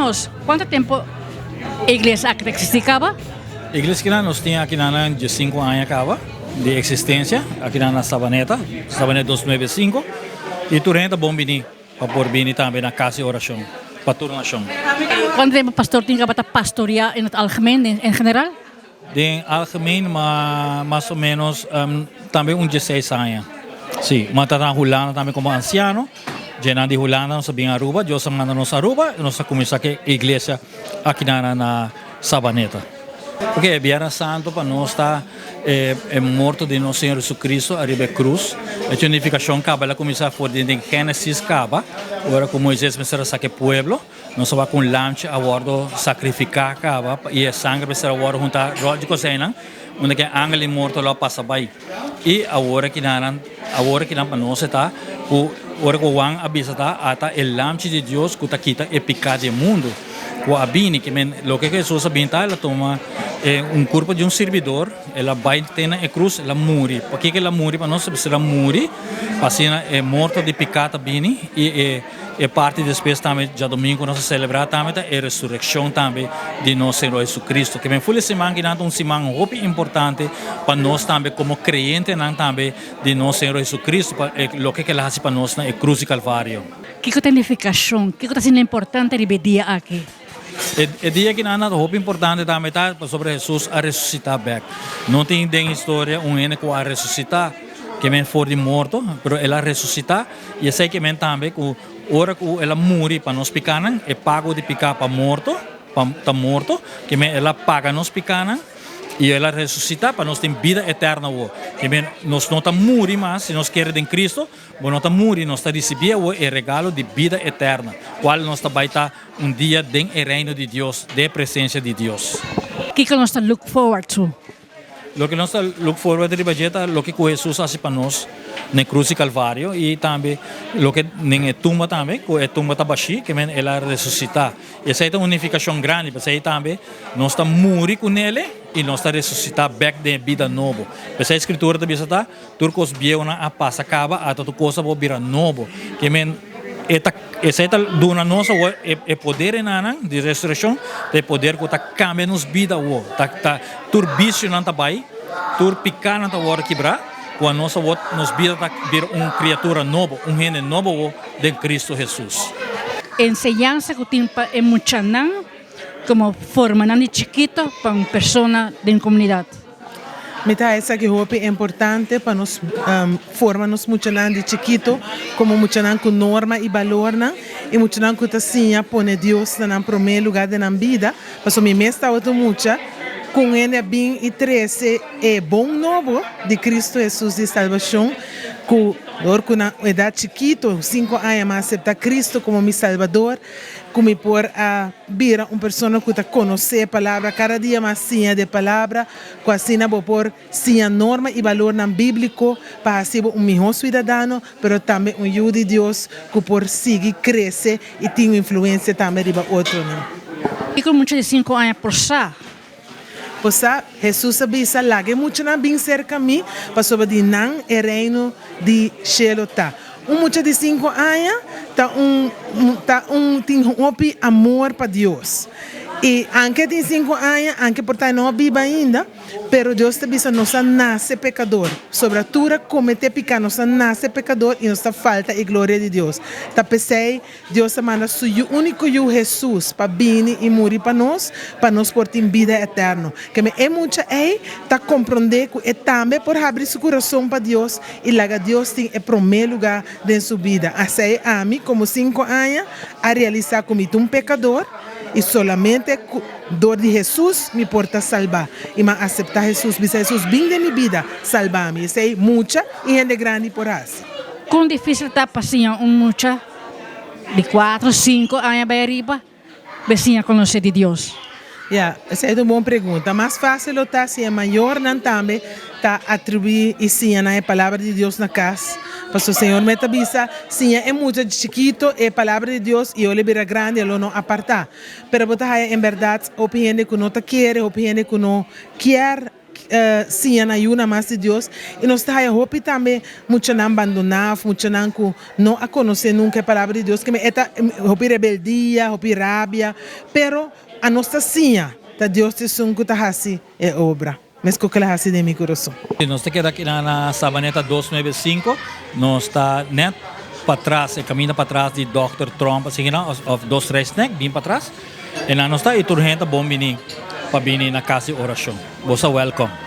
nos, kuantu tempu e iglesia aki ta eksistí kaba? Iglesia kinan nos tin akinan na 15 aña kaba di eksistensia akinan na Savaneta, Savaneta 295, i tur hende ta bon bini pa por bini tambe na kas di orashon pa tur nashon. Kuantu tempu pastor tin kaba ta pastoriá in het algemeen, in general? Den algemeen ma mas o menos tambe un 16 aña. Si, ma ta na Hulanda tambe como anciano. Djenan di Hulanda nos a bin Aruba, Dios a manda nos Aruba y nos a cuminsa cu e iglesia aki na na Sabaneta. Ok, e Biernes Santo pa nos ta e morto di nos Señor Jesucristo ariba e cruz. E tin un nificacion caba, el a cuminsa for di den Genesis caba, ora cu Moises mester a saca e pueblo. Nos a wak un lamchi a wordo sacrifica caba y e sangre mester a wordo hunta rond di coseinan unda cu e angel di morto lo a pasa bay. Y awor akinanan, awor akinan pa nos e ta cu ora cu Juan a bisa ta ata e lamchi di Dios cu ta kita e pica di e mundo cu a bini. Ke men loke cu Jesus a bini ta el a tuma e un curpo di un sirbidor, el a bay te na e cruz, el a muri. Pakico el a muri pa nos? Pasobra el a muri pa asina e morto di pica ta bini y e. E parti despues tambe djadomingo ku nos a selebrá tambe ta e resurekshon tambe di nos Señor Jesucristo. Ke men ful e siman kinan ta un siman hopi importante pa nos tambe komo kreyentenan tambe di nos Señor Jesucristo pa e loke ke el a hasi pa nos na e krus di Kalvario. Kiko ta e nifikashon? Kiko ta asina importante riba e dia aki? E dia kinan ta hopi importante tambe ta pasobra Hesus a resusitá bèk. No tin den historia un hende ku a resusitá ke men for di morto, pero el a resusitá. I esei ke men tambe ku ora ku el a muri pa nos pikánan, e pago di piká pa morto, pa ta morto, ke men el a paga nos pikánan i el a resusitá pa nos tin bida eterno awor. Ke men nos no ta muri mas si nos kere den Cristo, bo no ta muri, nos ta risibí awor e regalo di bida eterno, kual nos ta bai ta un dia den e reino di Dios, den e presensia di Dios. Kiko nos ta look forward to? Loke nos ta look forward riba dje ta loke ku Hesus hasi pa nos na e krus di Kalvario i tambe loke den e tumba tambe, ku e tumba ta bashí, ke men el a resusitá. Esei ta un nifikashon grandi, p'esei tambe nos ta muri ku nele i nos ta resusitá bèk den e bida nobo. P'esei Skritura ta bisa ta, Tur kos bieunan a pasa kaba, ata tur kos a por bira nobo. Ke men e ta esei ta duna nos awor e e poder enanan di resurekshon, ta e poder ku ta kambia nos bida awor. Ta ta tur bisionan ta bai, tur pikánan ta wòrdu kibrá, ku a nos awor nos bida ta bira un kriatura nobo, un hende nobo awor den Kristu Hesus. Enseñansa ku tin pa e muchanan komo formanan di chikito pa un persona den komunidat. Mi ta esaki hopi importante pa nos forma nos muchanan di chikito komo muchanan ku norma i balornan i muchanan ku ta siña pone Dios na nan promé lugá den nan bida, pasobra mi mes tabata un mucha ku un hende a bin i trese e bon nobo di Kristu Hesus di salbashon ku dor ku na un edat chikito, sinku aña, mi a aseptá Kristu komo mi Salbador ku mi por a Bira un persona ku ta konosé e Palabra kada dia mas siña di e Palabra, ku asina bo por siña norma i balornan bíbliko pa hasi bo un mihó suidadano, pero tambe un yu di Dios ku por sigui krese i tin un influensia tambe riba otronan. Kiko un mucha di sinku aña por sa? Bo sa, Hesus a bisa, Laga e muchanan bin serka mi, pasobra di nan e reino di shelu ta. Un mucha di sinku aña ta un ta un tin hopi amor pa Dios. I anke e tin sinku aña, anke por ta e no a biba ainda, pero Dios ta bisa nos a nase pekador. Sobra tur a kometé piká, nos a nase pekador i nos ta falta e gloria di Dios. Ta p'esei Dios a manda su Yu úniko Yu, Hesus, pa bini i muri pa nos, pa nos por tin bida eterno. Keme e mucha ei ta komprondé ku e tambe por habri su kurason pa Dios i laga Dios tin e promé lugá den su bida. Asei ami, komo sinku aña, a realisá ku mi ta un pekador i solamente ku dor di Hesus mi por ta salbá. I mi a aseptá Hesus, bisa Hesus, Bin den mi bida, salba mi. Esei mucha i hende grandi por hasi. Kon difísil ta pa siña un mucha di kuatro, sinku aña bai ariba be siña konosé di Dios? Ya, esei ta un bon pregunta. Mas fásil lo ta si e mayornan tambe ta atribuí i siña nan e Palabra di Dios na kas. Pasobra Señor mes ta bisa, Siña e mucha di chikito e Palabra di Dios i ora e bira grandi e lo no apartá. Pero bo ta haya en bèrdat hopi hende ku no ta kere, hopi hende ku no kier. Siña nan yunan mas di Dios i nos ta haya hopi tambe muchanan bandoná of muchanan ku no a konosé nunka e palabra di Dios keme e ta hopi rebeldia, hopi rabia, pero anos ta siña ta Dios ta esun ku ta hasi e obra meskos ku el a hasi den mi kurason. Nos ta keda kina na Sabaneta 295, nos ta net patras, e kaminda patras di Dòkter Tromp asina of Dos Tres Nek, bin patras. E nan nos ta i tur hende ta bon bini pa bini na kas di orashon. Bo sa wèlkòm.